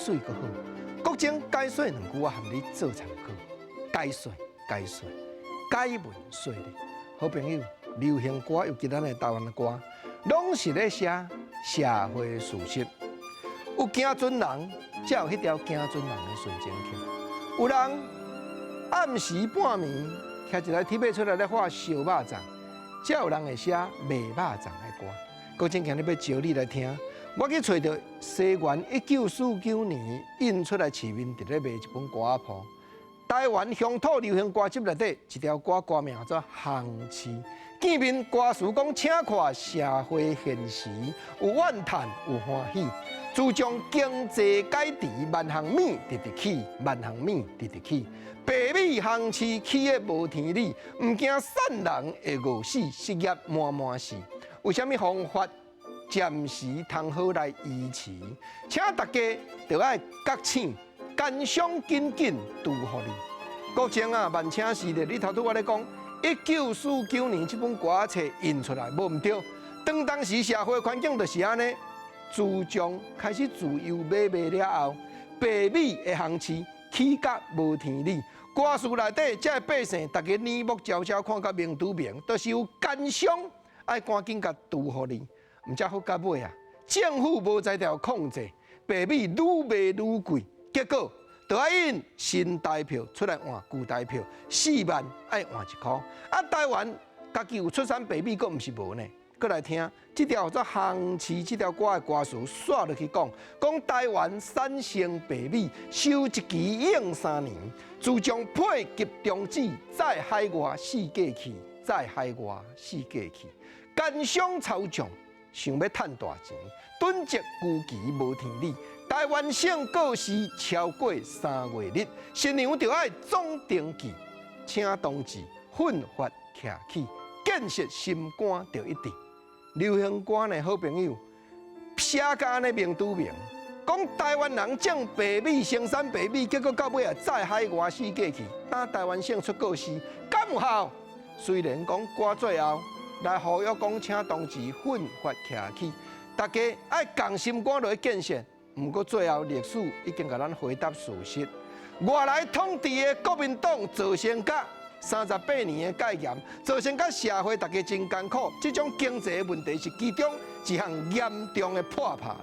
媠閣好。國政解說兩句，我含你做參考。解說解說，解文說理。好朋友，流行歌尤其咱的台灣歌，攏是咧寫社會事實。有行船人，才有彼條行船人的純情曲。有人暗時半暝，徛一台鐵馬出來咧畫燒肉粽，才有人會寫賣肉粽的歌。國政今日欲招你來聽，我去揣著西元1949年印出來市面佇咧賣一本歌仔譜。台灣鄉土流行歌集內底一條歌，歌名叫做《烘市》。見面歌詞講，請看社會現實，有怨嘆有歡喜，自從經濟改制，萬項物直直起，萬項物直直起。白米烘市起得無天理，毋驚散人會餓死，失業滿滿是。有啥物方法暫時通好來維持？請大家著愛覺醒，奸商緊緊除福利。國政啊，萬請示咧，你頭拄我咧講，1949年這本歌冊印出來，無毋對。當時社會環境就是按呢，自從開始自由買賣了後，白米的烘市起甲無天理。歌詞內底這个百姓，逐家耳目焦焦看甲明拄明，就是有奸商愛趕緊共除福利，毋才好到尾啊，政府無才調控制，白米愈賣愈貴，結果就愛印新台票出來換舊台票，4萬愛換一箍。啊，台灣家己有出產白米，閣毋是無呢。閣來聽這條叫做《烘市》這條歌的歌詞，煞落去講，講台灣產生白米，收一期用3年，自從配給終止，在海外四界去，在海外四界去，奸商操縱，想欲趁大錢，囤積居奇無天理。台灣省過時超過3月日，新娘就愛總登記，請同志奮發徛起，建設心肝著一致。流行歌呢，好朋友寫甲按呢明拄明，講台灣人種白米生產白米，結果到尾啊載海外四界去，當台灣省出過時，敢有效？雖然講歌最後來呼籲講，請同志奮發徛起，大家愛仝心肝落去建設。毋過最後歷史已經共咱回答事實，外來統治的國民黨造成甲38年的戒嚴，造成甲社會大家真艱苦。這種經濟的問題是其中一項嚴重的破拍。